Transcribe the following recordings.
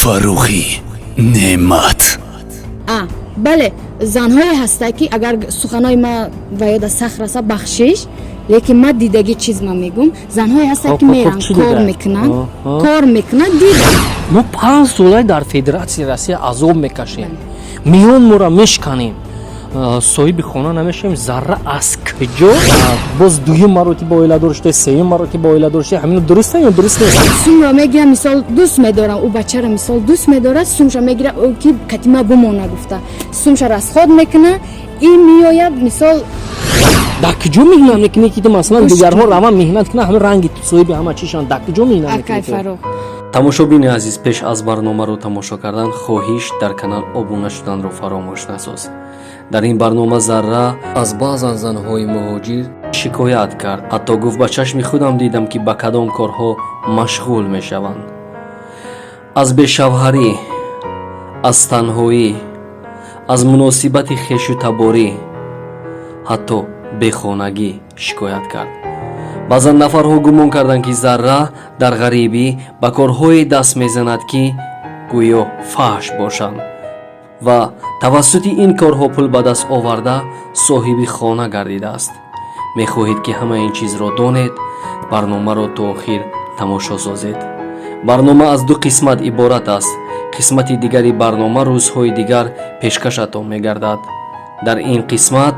Фаррухӣ Неъмат. А, бале, занҳое ҳастанд, ки агар суханои ма ва ёда сахт раса, бахшиш, лекин ма дидагӣ чиз ма мегум. Занҳое ҳастанд, ки Хоб, хоб, меранд, чӣ кор дида? мекунанд, Аҳа. кор мекунанд, дидам. Мо 5 солаи дар Федератсияи Россия азоб мекашем, миён моро мешканем, соҳиби хона намешавем. Зарра аз куҷо боз дуюм маротиба оиладор шуда, сеюм маротиба оиладор шуда? Ҳамино дуруст ё дуруст нест? Сумро мегирам, мисол, дӯст медорам, ӯ бачаро, мисол, дӯст медорад, сумша мегира, ӯ ки катима бимона гуфта, сумша расход мекуна, ин меояд, мисол. Дар куҷо меҳнат мекунӣ, ки ту, масалан, Гӯш дигарҳо кун. раван, меҳнат кунанд, ҳамин ранги ту соҳиби ҳама чишанд? Дар куҷо меҳнат Акай мекунӣ ту? Фаррух. Тамошобини азиз, пеш аз барномаро тамошо кардан, хоҳиш, дар канал обуна шуданро фаромӯш насоз. Дар ин барнома Зарра аз баъзан занҳои муҳоҷир шикоят кард, ҳатто гуфт, ба чашми худам дидам, ки ба кадом корҳо машғул мешаванд: аз бешавҳарӣ, аз танҳоӣ, аз муносибати хешу таборӣ, ҳатто бехонагӣ шикоят кард. Баъзан нафарҳо гумон карданд, ки Зарра дар ғарибӣ ба корҳое даст мезанад, ки гӯё фаҳш бошанд, ва тавассути ин корҳо пул ба даст оварда, соҳиби хона гардидааст. Мехоҳед, ки ҳама ин чизро донед, барномаро то охир тамошо созед. Барнома аз ду қисмат иборат аст. Қисмати дигари барнома рӯзҳои дигар пешкашатон мегардад. Дар ин қисмат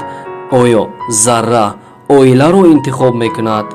оё Зарра оиларо интихоб мекунад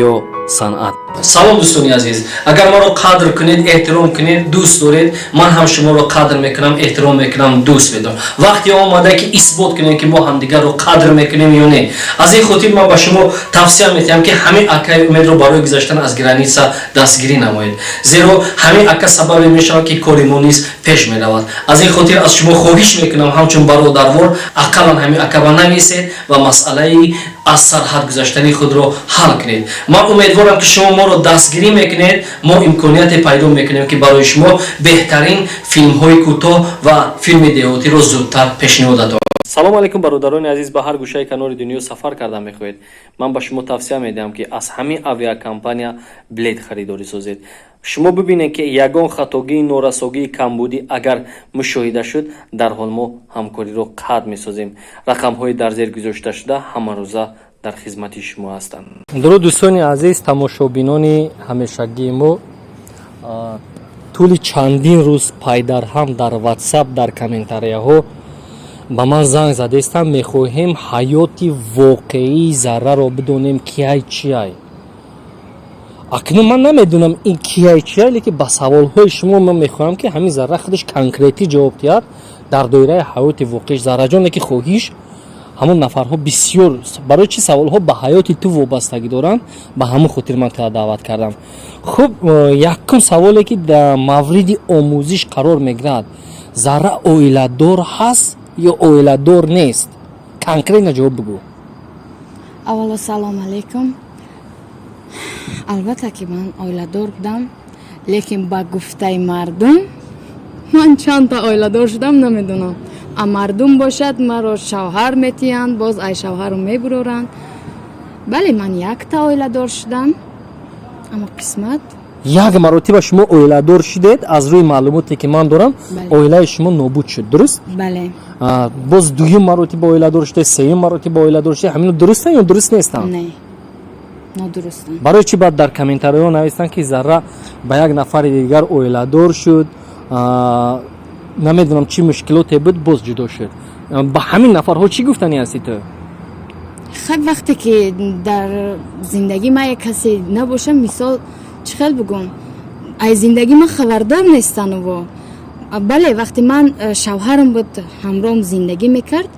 ё санъат? Салом, дӯстони азиз! Агар маро қадр кунед, эҳтиром кунед, дӯст доред, ман ҳам шуморо қадр мекунам, эҳтиром мекунам, дӯст медорам. Вақте омада, ки исбот кунем, ки мо ҳамдигарро қадр мекунем ё не. Аз ин хотир ман ба шумо тавсия метиҳам, ки ҳамин акаи Умедро барои гузаштан аз граница дастгирӣ намоед, зеро ҳамин ака сабабе мешавад, ки кори мо низ пеш меравад. Аз ин хотир аз шумо хоҳиш мекунам, ҳамчун бародарвор, ақаллан ҳамин ака ба нависед ва масъалаи аз сарҳад гузаштани худро ҳал кунед. Ман умедворам, ки шумо моро дастгирӣ мекунед, мо имконияте пайдо мекунем, ки барои шумо беҳтарин филмҳои кӯтоҳ ва филми деҳотиро зудтар пешниҳодатон. Салому алайкум, бародарони азиз! Ба ҳар гӯшаи канори дунё сафар карда мехоҳед? Ман ба шумо тавсия медиҳам, ки аз ҳамин авиакомпания билет харидорӣ созед. Шумо бибинед, ки ягон хатогии, норасогии, камбудӣ агар мушоҳида шуд, дарҳол мо ҳамкориро қатъ месозем. Рақамҳои дар зер гузошташуда ҳамарӯза дар хизмати шумо ҳастанд. Дуруд, дӯстони азиз, тамошобинони ҳамешагии мо! Тӯли чандин рӯз пайдарҳам дар Ватсап, дар комментарияҳо ба ман занг задестам: мехоҳем ҳаёти воқеии Зарраро бидонем, кияй, чиай. Акнун ман намедонам, ин кияй, чиай, лекин ба саволҳои шумо ман мехоҳам, ки ҳамин Зарра худаш конкретӣ ҷавоб диҳад дар доираи ҳаёти воқеиш. Зарраҷон, ки хоҳиш, ҳамон нафарҳо бисёр барои чӣ саволҳо ба ҳаёти ту вобастагӣ доранд, ба ҳамон хотир ман тура даъват кардам. Хуб, якум саволе, ки дар мавриди омӯзиш қарор мегирад: Зарра оиладор ҳаст ё оиладор нест? Конкретно ҷавоб бигӯ. Аввало, салом алейкум. Албатта, ки ман оиладор будам, лекин ба гуфтаи мардум ман чандта оиладор шудам, намедонам. А мардум бошад, маро шавҳар метиҳанд, боз ай шавҳару мебуроранд. Бале, ман якта оиладор шудам, аммо қисмат. Як маротиба шумо оиладор шудед, аз рӯи маълумоте, ки ман дорам, Бале. оилаи шумо нобуд шуд, дуруст? Бале. Боз дуюм маротиба оиладор шудед, сеюм маротиба оиладор шудед. Ҳамино дурустанд ё дуруст нестанд? Не, нодурустанд. Барои чӣ баъд дар комментариҳо навистанд, ки Зарра ба як нафари дигар оиладор шуд, намедонам, чӣ мушкилоте буд, боз ҷудо шуд? Ба ҳамин нафарҳо чӣ гуфтанӣ ҳастӣ ту? Хай, вақте ки дар зиндагӣ ман як касе набошам, мисол, чӣ хел бигӯм, аз зиндагӣ ман хабардор нестануво. Бале, вақте ман шавҳарам буд, ҳамроҳам зиндагӣ мекард,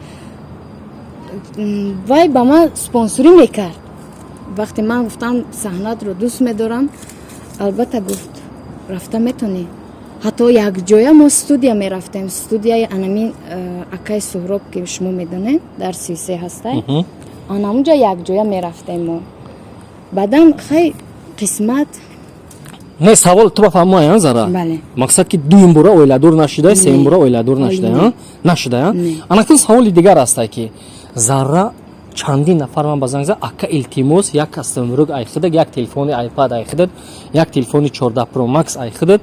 вай ба ман спонсорӣ мекард. Вақте ман гуфтам, саҳнатро дӯст медорам, албатта, гуфт, рафта метонӣ. Ҳатто якҷоя мо студия мерафтем, студияи анамин акаи Суҳроб, ки шумо медонед, дар 33 ҳастай, анамунҷа якҷоя мерафтем мо. Баъдан, хай, қисмат. Не, савол ту ба фаҳмоян, Зара? Бале. Мақсад, ки дуюм бора оиладор нашудай, сеюм бора оиладор нашудай? Не. Нашудай? Не. Анакун саволи дигар астае, ки Зарра, чандин нафар ман ба занг зад: ака, илтимос, як кастомрук айхидад, як телефони iPad айхидад, як телефони 14 Pro Max айхидад.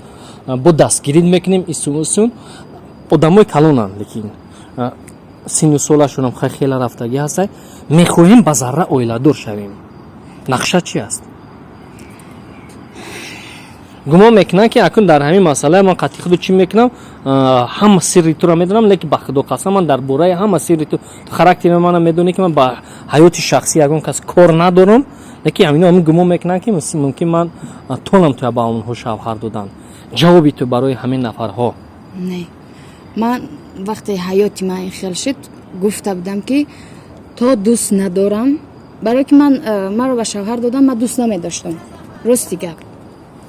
Бо дастгирӣ мекунем исун усун. Одамои калонанд, лекин синну солашонам хеле рафтагӣ ҳастай. Мехоҳем ба Зарра оиладор шавем, нақша чи аст? Гумон мекунам, ки акун дар ҳамин масъала ман қатъи худу чӣ мекунам, ҳама сирри туро медонам, лекин ба худо қасам, ман дар бораи ҳама сирри ту, характери мана медонӣ, ки ман ба ҳаёти шахсӣ ягон кас кор надорам, лекин ҳамино ҳамин гумон мекунам, ки мумкин ман тонам туя ба онҳо шавҳар додан. Ҷавоби ту барои ҳамин нафарҳо? Не, ман вақте ҳаёти ман ин хел шуд, гуфта будам, ки то дӯст надорам, барое ки ман маро ба шавҳар додам, ман дӯст намедоштам, рости гап.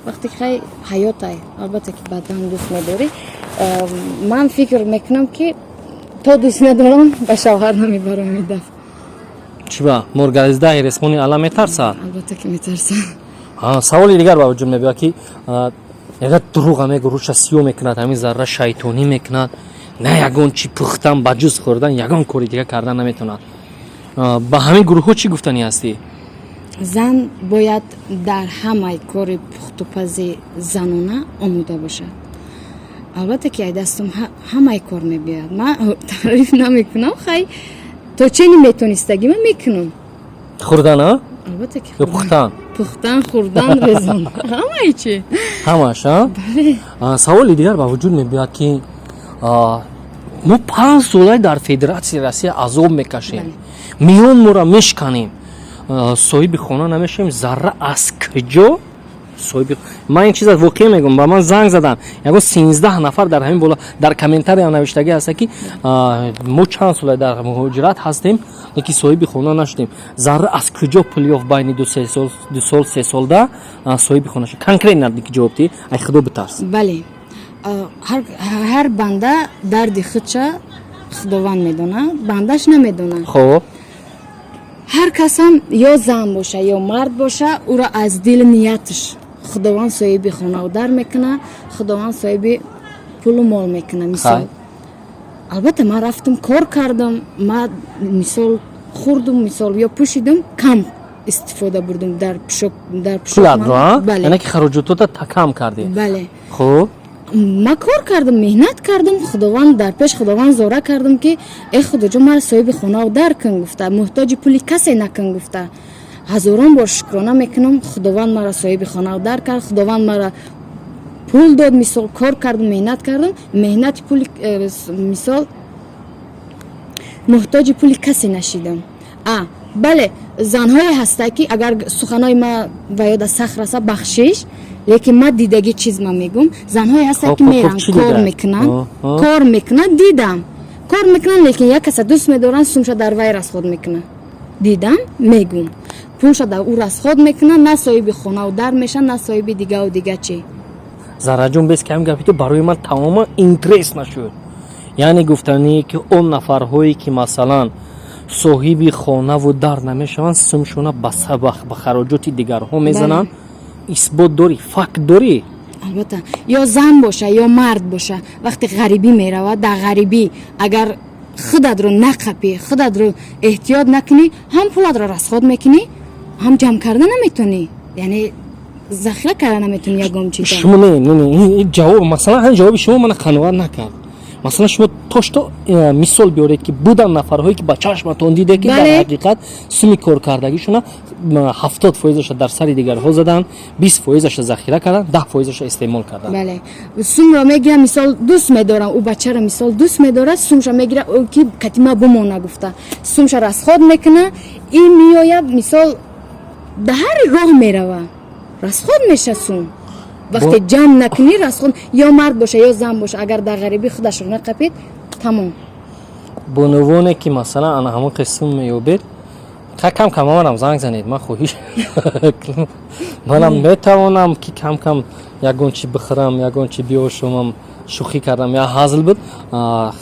Вақте ки хай ҳаётай, албатта ки баъдан дӯст медорӣ. Ман фикр мекунам, ки то дӯст надорам, ба шавҳар намебарам ин дафъ. Чиба, мургаздаи ресмони ала метарсад? Албатта ки метарсам. Саволи дигар ба вуҷуд мебиёд, ки яга дурӯға мегӯ, рӯша сиё мекунад, ҳамин Зарра шайтонӣ мекунад, на ягон чи пухтан ба ҷуз хӯрдан ягон кори дига кардан наметавонад. Ба ҳамин гурӯҳҳо чӣ гуфтанӣ ҳастӣ? Зан бояд дар ҳамаи кори пухтупази занона омода бошад. Албатта ки ай дастум ҳамаи кор мебиёяд, ман таъриф намекунам, хай то чени метонистагӣ ман мекунам. Хӯрдан, а? Албатта ки. Ё пухтан? Пухтан, хӯрдан, резон, ҳамаи чи. Ҳамаш, а? Саволи дигар ба вуҷуд мебиёяд, ки мо 5 солаи дар Федератсияи Россия азоб мекашем, миён моро мешканем, соҳиби хона намешавем. Зарра аз куҷо соҳиби? Ман ин чиза воқеа мегӯям. Ба ман занг заданд ягон 13 нафар, дар ҳамин боло дар комментария навиштагӣ ҳаста, ки мо чанд сола дар муҳоҷират ҳастем, лекин соҳиби хона нашудем. Зарра аз куҷо пул ёфт, байни ду сол, 2 сол, 3 солда соҳиби хона шуд? Конкретно ки ҷавоб диҳ, ай худо битарс. Бале, ҳар банда дарди худша Худованд медонад, бандаш намедонад. Хоб. Ҳар касам, ё зан боша, ё мард боша, ӯро аз дили нияташ Худованд соҳиби хонаву дар мекунад, Худованд соҳиби пулу мол мекунад. Мисол, албатта, ман рафтам, кор кардам, ман мисол хӯрдум, мисол, ё пӯшидум, кам истифода бурдум дар пӯшок, дар пӯшок. Пулатро, а? Бале. Яъне ки хароҷотота кам кардӣ? Бале. Хуб. Ман кор кардам, меҳнат кардам, Худованд, дар пеш Худованд зора кардам, ки э Худоҷон, мара соҳиби хонаву дар кун гуфта, муҳтоҷи пули касе накун гуфта. Ҳазорон бор шукрона мекунам, Худованд мара соҳиби хонаву дар кард, Худованд мара пул дод. Мисол, кор кардам, меҳнат кардам, меҳнати пули мисол, муҳтоҷи пули касе нашидам. А бале, занҳое ҳастанд, ки агар суханои ма ва ёда сахт раса, бахшиш, лекин ма дидагӣ чиз ма мегӯм. Занҳое ҳастанд, Хоб, ки хоб, хоб, меранд, чӣ кор дида? мекунанд, Оҳо. кор мекунанд, дидам, кор мекунанд, лекин як каса дӯст медоранд, сумша дар вай расход мекунанд. Дидам, мегӯм, пулша дар ӯ расход мекунанд, на соҳиби хонаву дар мешаванд, на соҳиби дигаву дига чӣ. Зарраҷон, бес кам гапи ту барои ман тамоман интерес нашуд. Яъне гуфтание, ки он нафарҳое, ки масалан соҳиби хонаву дар намешаванд, сумшона ба хароҷоти дигарҳо мезананд, исбот дорӣ, факт дорӣ? Албатта, ё зан боша, ё мард боша, вақте ғарибӣ меравад, дар ғарибӣ агар худатро нақапӣ, худатро эҳтиёт накунӣ, ҳам пулатро расход мекунӣ, ҳам ҷамъ карда наметонӣ, яъне захира карда наметонӣ ягон чиза. Шумо не, ин ҷавоб, масалан, ҳамин ҷавоби шумо мана қаноат накард. Масалан, шумо то мисол биёред, ки буданд нафарҳое, ки ба чашматон диде, ки дар ҳақиқат суми коркардагишона 70 фоизаша дар сари дигарҳо заданд, 20 фоизаша захира карданд, 10 фоизаша истеъмол карданд. Бале, сумро мегирам, мисол, дӯст медорам ӯ бачаро, мисол, дӯст медорад, сумша мегира, ӯ ки катима бумона гуфта, сумша расход мекуна, ин меояд, мисол, да ҳар роҳ мерава, расход меша сум. Вақте ҷамъ накунӣ, расход, ё мард боша, ё зан боша, агар дар ғарибӣ худашро нақапид, тамом. Бонувоне, ки масалан ана ҳамон қисм меёбед, кам кам манам занг занед, ман хоҳиш, манам метавонам, ки кам кам ягон чи бихӯрам, ягон чи биёшомам. Шӯхӣ кардам, я ҳазл буд.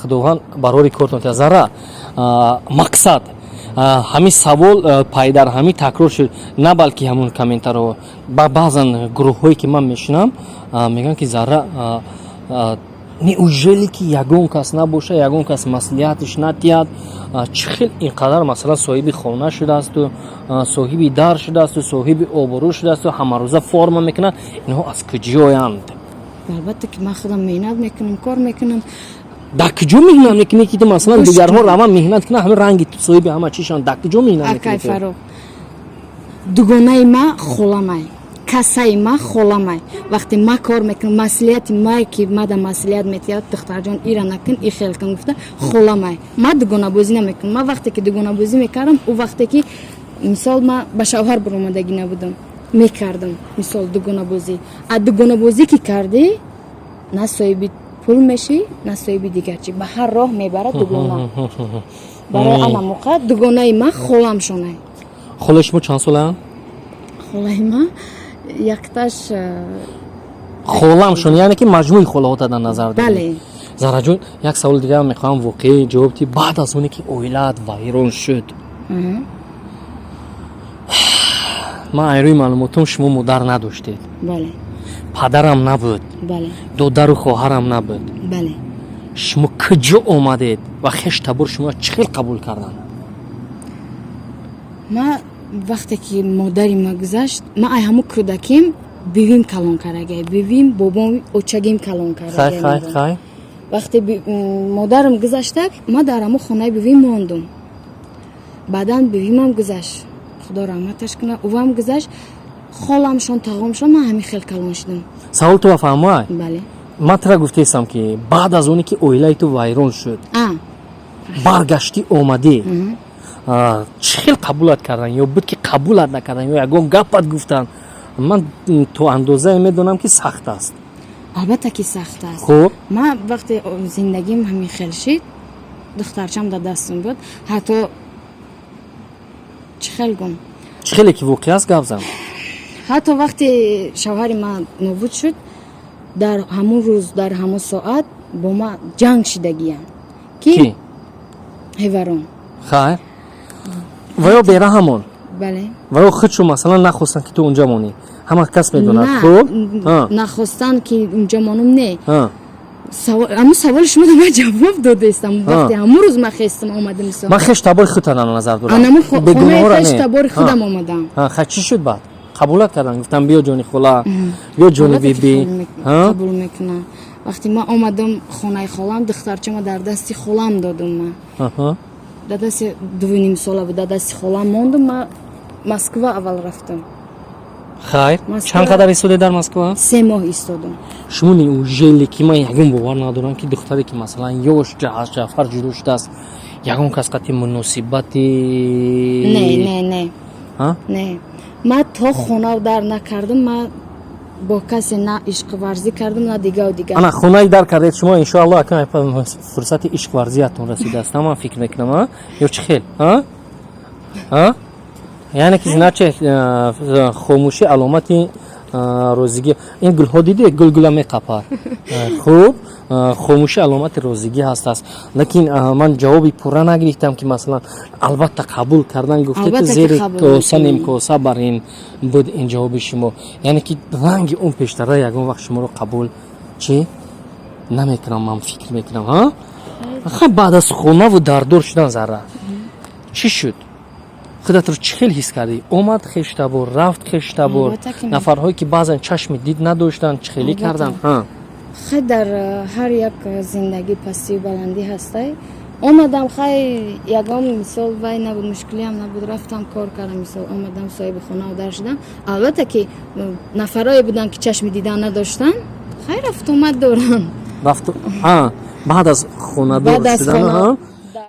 Худованд барори кортон. Зарра, мақсад, ҳамин савол пайдар ҳамин такрор шуд, на балки ҳамун комментарҳо, ба баъзан гурӯҳҳое, ки ман мешунам, мегӯянд, ки Зарра, неужели ки ягон кас набоша, ягон кас маслиҳатиш надиҳад, чӣ хел ин қадар масалан соҳиби хона шудаасту, соҳиби дар шудаасту, соҳиби обрӯ шудаасту, ҳамарӯза форма мекунад? Инҳо аз куҷоянд? Албатта, ки ман худам меҳнат мекунам, кор мекунам. Дар куҷо меҳнат мекунӣ, ки ту, масалан, Гӯш дигарҳо кун. раван, меҳнат кунанд, ҳама ранги ту соҳиби ҳама чишанд. Дар куҷо меҳнат Акай мекунӣ ту? Фаррух, дугонаи ма холамай, касаи ма холамай. Вақте ма кор мекунам, масъулияти мае, ки мада масъулият метиҳад, духтарҷон, ира накун, и хел кун гуфта, холамай. Ма дугонабозӣ намекунам. Ма вақте ки дугонабозӣ мекардам, ӯ вақте ки, мисол, ма ба шавҳар баромадагӣ набудам, мекардам, мисол, дугонабозӣ. А дугонабозӣ ки кардӣ, на соҳиби пул мешӣ, на соҳиби дигар чӣ. Ба ҳар роҳ мебарад дугона. Барои ана моқа дугонаи ма холамшонай. Холаи шумо чанд солаанд? Холаи ма якташ Холамшон, яъне ки маҷмӯи холаҳота дар назар дорӣ? Бале. Зарраҷон, як саволи дигарам мехоҳам, воқеӣ ҷавоб диҳӣ. Баъд аз оне ки оилаат вайрон шуд, ман айрӯи маълумотом, шумо модар надоштед. Бале. Падарам набуд. Бале. Додару хоҳарам набуд. Бале. Шумо куҷо омадед ва хеш табор шумо чӣ хел қабул карданд? Ма вақте ки модари ма гузашт, ма ай ҳамун кӯдаким бивим калон кардагай, бивим, бобом, очагим калон Хай, хай. кардагай. Хай. Вақте модарам гузаштак, ма дар ҳамун хонаи бивим мондум. Баъдан бивимам гузашт, Худо раҳматаш кунад, увам гузашт, холамшон, тағомшон, ман ҳамин хел калон шудам. Савол ту ба фаҳмай? Бале. Ман тура гуфтаистам, ки баъд аз оне ки оилаи ту вайрон шуд, а баргаштӣ, омадӣ, чӣ хел қабулат кардан ё буд ки қабулат накардан ё ягон гапат гуфтанд? Ман то андозае медонам, ки сахт аст. Албатта, ки сахт аст. Хуб. Ман вақте зиндагим ҳамин хел шид, духтарчам дар дастам буд, ҳатто чӣ хел гум. Чӣ хеле ки воқеъ аст, гап зан. Ҳатто вақте шавҳари ман нобуд шуд, дар ҳамун рӯз, дар ҳамун соат бо ман ҷанг шидагиянд, ки Ки? Ҳеварон. Хайр, ва ё бераҳамон? Бале. Ва ё худшу, масалан, нахостанд, ки ту унҷа монӣ, ҳама кас медонад. На, Хуб. Нахостанд, ки унҷо монум, не. Ҳамун саволи шумо ман ҷавоб додаистам. Вақте ҳамун рӯз ман хестам, омадам, мисол. Ман хеш табори худта дар назар дорам. Анамун хонаи Бегуноҳора хеш не. табори худам омадам. Хай, чӣ шуд баъд? Қабулат кардан, гуфтам, биё, ҷони хола, биё, ҷони Албатта, ки биби? қабул мекунам. Вақте ман омадам хонаи холам, духтарчама дар дасти холам додум ман. Дар дасти 2,5 сола буд, дар дасти холам мондум. Ман Москва аввал рафтам. Хайр. Москва- Чанд қадар истодед дар Москва? 3 моҳ истодум. Шумо неужели ки ман ягон бовар надорам, ки духтаре ки, масалан, ёш аз ҷафар ҷудо шудааст, ягон кас қати муносибати Не, не, не. Ҳа? Не, ман то хона дар накардам, ман бо касе на ишқварзӣ кардам, на дигаву дигар. Ана, хонаи дар кардед шумо, иншоалло, акам фурсати ишқварзиятон расидааст, ман фикр мекунам, а? Ё чӣ хел, а? А? Яъне ки, значит, хомӯшӣ аломати розигӣ. Ин гулҳо, диде, гулгула меқапад. Хуб, хомӯшӣ аломати розигӣ ҳастааст, лекин ман ҷавоби пурра нагирифтам, ки, масалан, албатта қабул кардан гуфтед. Албатта, ки Зери қабул коса мекунам. Нимкоса бар ин буд ин ҷавоби шумо. Яъне ки ранги он пештара ягон вақт шуморо қабул чӣ намекунам, ман фикр мекунам, ҳа. Хай, баъд аз хонаву дардор шудан, Зарра, чӣ шуд? Худатро чӣ хел ҳис кардӣ? Омад хештабор, рафт хештабор, Албатта, ки нафарҳое ки баъзан чашми дид надоштанд, чӣ хеле Албатта. карданд, ҳа? Хай, дар ҳар як зиндагӣ пастию баландӣ ҳастай. Омадам, хай, ягон, мисол, вай набуд, мушкилиам набуд. Рафтам, кор кардам, мисол, омадам, соҳиби хонаву дар шудам. Албатта, ки нафарое буданд, ки чашми дидан надоштанд. Хай, рафтуомад дорам. Рафту, ҳа, баъд аз хонадор Баъд аз шудан, ҳа.